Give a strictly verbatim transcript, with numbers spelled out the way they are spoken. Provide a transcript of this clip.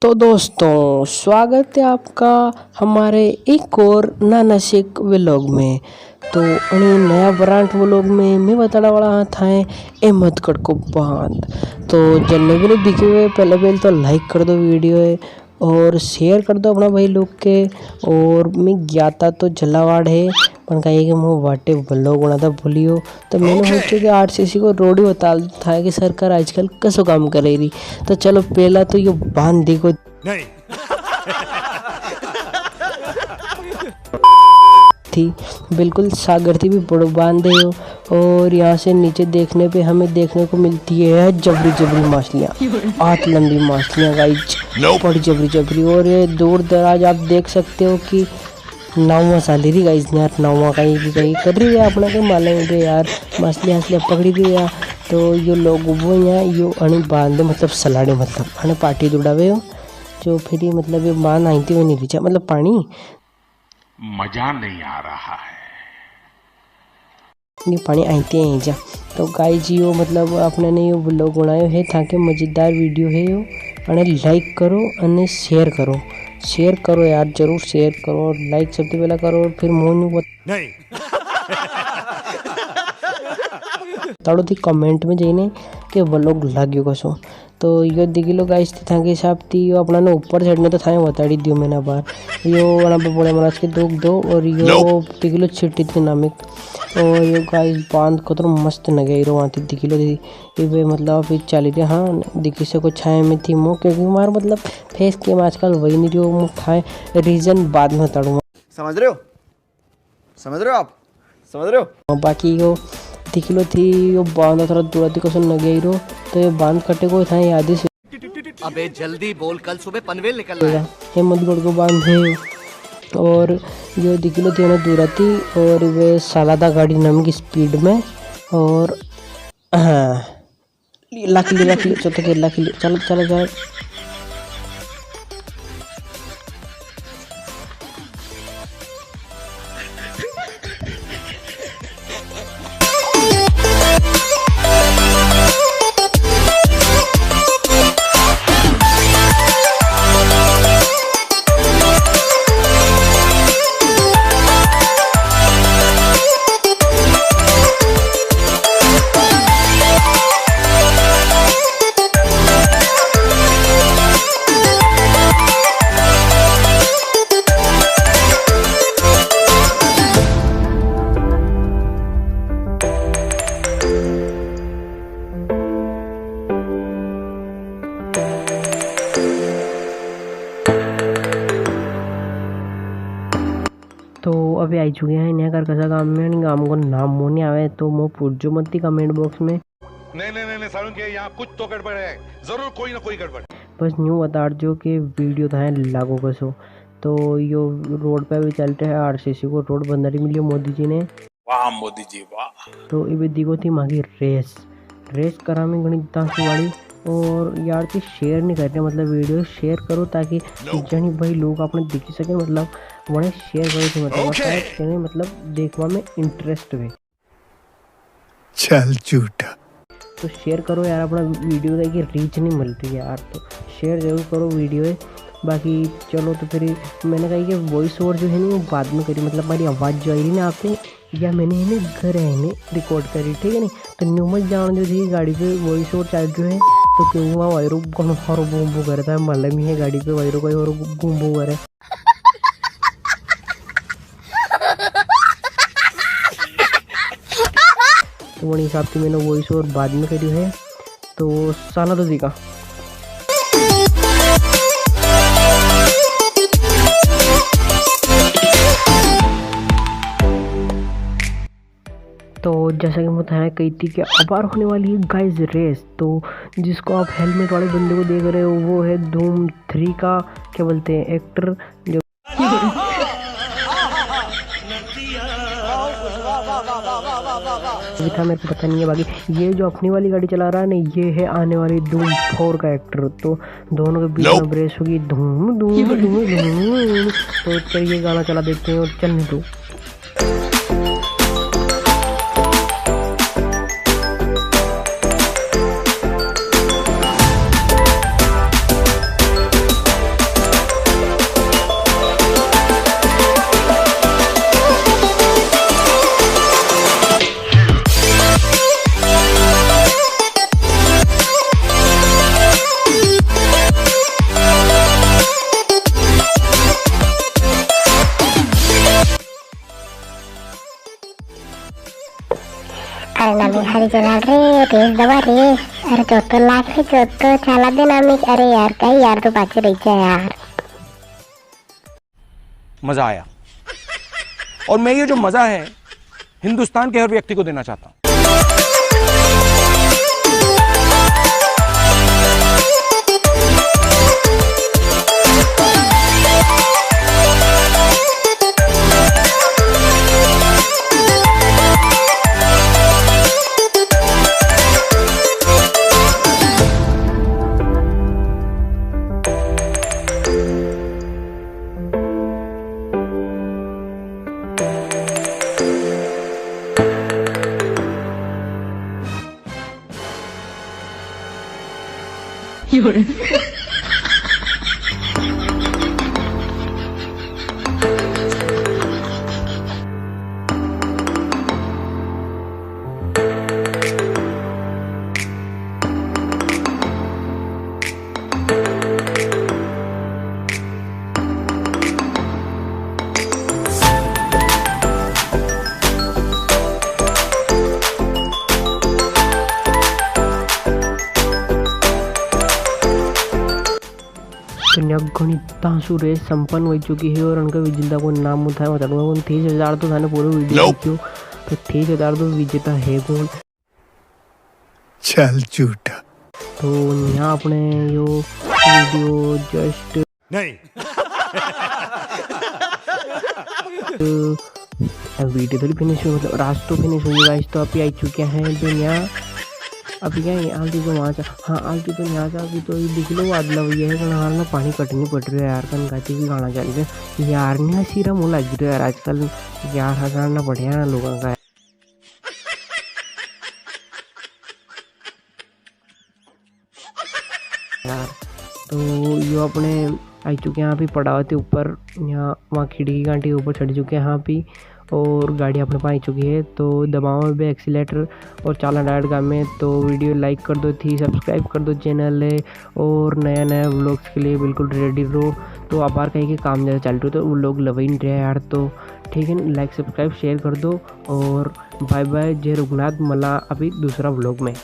तो दोस्तों, स्वागत है आपका हमारे एक और नाना शेख व्लॉग में। तो अणी नया ब्रांड व्लॉग में मैं बताने वाला हाँ थाए अहमदगढ़ को बांध। तो जन्ने भी नहीं दिखे हुए, पहले पहले तो लाइक कर दो वीडियो है और शेयर कर दो अपना भाई लोग के। और मैं गया था तो झलावाड़ है, पण कही कि मैं वाटे व्लॉग बनाता भूलियो। तो मैंने OK। सोचो कि आरसीसी को रोड ही बता था कि सरकार आजकल कसो काम करे रही। तो चलो, पहला तो यो बांध देखो। नहीं। थी, बिल्कुल सागर थी भी बड़ो बांध है यो। और यहाँ से नीचे देखने पे हमें देखने को मिलती है जबरी जबरी मछलियाँ, हाथ लंबी मछलियाँ गाइज, बड़ी जबरी जबरी। और ये दूर दराज आप देख सकते हो कि नावा चाली रही गाइस यार, नावा कई की कई कर रही है, अपना के मालूम है यार, मछली हसलियाँ पकड़ी रही है। तो यो लोग उबो यहाँ, यो अणी बांधे, मतलब सलाड़े, मतलब अणे पाटी दौड़ावे हो, जो फिर ये मतलब ये बांध आईती हुई नहीं रिचा, मतलब पानी। मजा नहीं आ रहा है। ये पानी आईती है जा। तो गाइस, यो मतलब अपने ने यो व्लॉग बनायो है, ताकि मजेदार वीडियो है यो। अने लाइक करो अने शेयर करो, शेयर करो यार, जरूर शेयर करो और लाइक सबसे पहला करो और फिर मोनू को नहीं। ताड़ो थी कमेंट में जाइने के व्लॉग लाग्यो कसो। तो यो देखी लो गाइस, थी थाके हिसाब थी यो अपना ने ऊपर चढ़ने तो थाए बताड़ी दियो मैंने बार। यो वहाँ पे बड़े महाराज के दुख दो और यो देखी लो छिट्टी थी नामिक। और यो गाइस बांध कतरो मस्त नगे रो वहाँ थी देखी लो थी। ये वे मतलब अभी चाली रहे, हाँ, देखी सको छाया में थी मो, क्योंकि मार मतलब फेस के आजकल वही नहीं रहो, मु थाए रीजन बाद में बताड़ूंगा। समझ रहे हो? समझ रहे हो आप? समझ रहे हो? और बाकी यो देखी लो थी, यो बांध थोड़ा दूर थी कसो नगे रो, तो ये बांध कटे को थाए याद ही से। अबे जल्दी बोल, कल सुबह पनवेल निकलना है। हेमंतगढ़ को बांध है। और यो देखी लो थी ना दूर थी, और वे सालादा गाड़ी नाम की स्पीड में, और हाँ, लाख लियो, लाख लियो, चौथा के लाख लियो, चलो, चलो, चलो। तो अभी आई चुके हैं नया घर कसा गांव में, गांव को नाम मो नहीं आवे, तो मो पूछो मत थी कमेंट बॉक्स में। नहीं, नहीं, नहीं, नहीं, सारुण के यहाँ कुछ तो गड़बड़ है, जरूर कोई ना कोई गड़बड़। बस न्यू बता दो कि वीडियो थाए लागो कसो। तो यो रोड पे अभी चल रहे हैं, आरसीसी को रोड बन रही मिलियो मोदी जी ने। वाह मोदी जी, वाह। तो इबे देखो थी मांगी रेस, रेस करा में घणी दांती वाली। और यार थी शेयर नहीं कर रहे, मतलब वीडियो शेयर करो ताकि जनी भाई लोग आपने देखी सके, मतलब वने शेयर करो थी, मतलब OK। शायद कहने मतलब देखवा में इंटरेस्ट हुए। चल झूठा। तो शेयर करो यार, अपना वीडियो का की रीच नहीं मिलती है यार, तो शेयर जरूर करो वीडियो है। बाकी चलो तो फिर मैंने कहा कि वॉइस ओवर जो है ना वो बाद में करी, मतलब हमारी आवाज़ जो आई रही ना आपको, या मैंने है ना घर है ना रिकॉर्ड करी, ठीक है नी। तो न्यू मत जान जो थी गाड़ी पे वॉइस ओवर चल रही है, तो क्योंकि वहाँ वायरो घणो सारो बूम बू करता है, मालूम ही है गाड़ी पे वायरो कोई और बूम बू करे। तो वही हिसाब से मैंने वॉइस ओवर बाद में करी है, तो साला तो देखा। तो जैसा कि मैं बताना कही थी कि अबार होने वाली है गाइस रेस, तो जिसको आप हेलमेट वाले बंदे को देख रहे हो वो है धूम थ्री का, क्या बोलते हैं, एक्टर जो भी था, मेरे को पता नहीं है। बाकी ये जो अपनी वाली गाड़ी चला रहा है ना, ये है आने वाली धूम फोर का एक्टर। तो दोनों के बीच में रेस होगी, धूम धूम धूम धूम। तो चलिए गाना चला देते हैं और चलने दो। अरे चला रे, रेस दबा रेस। अरे चौथो लाग रे, चौथो चाला दे नामी। अरे यार, कई यार, तू पाछे रही जा यार। मजा आया। और मैं ये जो मजा है, हिंदुस्तान के हर व्यक्ति को देना चाहता हूँ। तो न्या घणी तासु रेस संपन्न हो चुकी है और उनका विजेता को नाम उठाया बताऊंगा कौन। थे हजार तो थाने पूरा वीडियो Nope। देखियो, तो थे हजार तो विजेता है कौन। चल झूठा। तो यहाँ अपने यो वीडियो just नहीं। अब वीडियो थोड़ी फिनिश हुई, मतलब रास तो फिनिश हुई गाइस। तो अभी आई चुके हैं तो यहाँ, अभी क्या है, आलती तो वहाँ जा, हाँ आलती तो यहाँ जा, अभी तो ये दिख लो बादला भैया है, कारण हाल में पानी कटनी पड़ रही है यार, कन गाती भी गाना चल रहे यार, नहीं हसीरा मुँह लग रहा यार आजकल यार, हंसाना बढ़िया लोगों का। यार, तो यो अपने आई चुके हैं यहाँ पे पड़ाव ते ऊपर, यहाँ वहाँ खिड़की गांठी ऊपर चढ़ चुके हैं यहाँ पे, और गाड़ी अपने पास आई चुकी है। तो दबाओ भी एक्सीलेटर और चाला डायरेक्ट गांव में। तो वीडियो लाइक कर दो थी, सब्सक्राइब कर दो चैनल है, और नया नया व्लॉग्स के लिए बिल्कुल रेडी रहो। तो अबार कहीं के काम ज़्यादा चल रहे हो तो वो लोग लव ही नहीं रहे यार। तो ठीक है, लाइक सब्सक्राइब शेयर कर दो, और बाय बाय, जय रघुनाथ, मला अभी दूसरा व्लॉग में।